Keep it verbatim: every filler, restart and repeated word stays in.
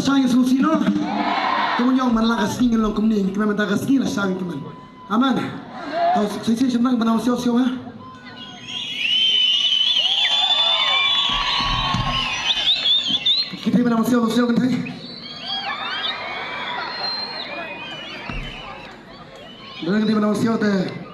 Shang ïa sngewsih noh. Kumno ong man la ka sngi ngin long kumne, ngin kmen mynta ka sngi la shang ngin kmen. Amen. To sngewsih shynrang ba nang siaw siaw ha. Kita ba nang siaw siaw kan thai. Kita ba nang siaw te.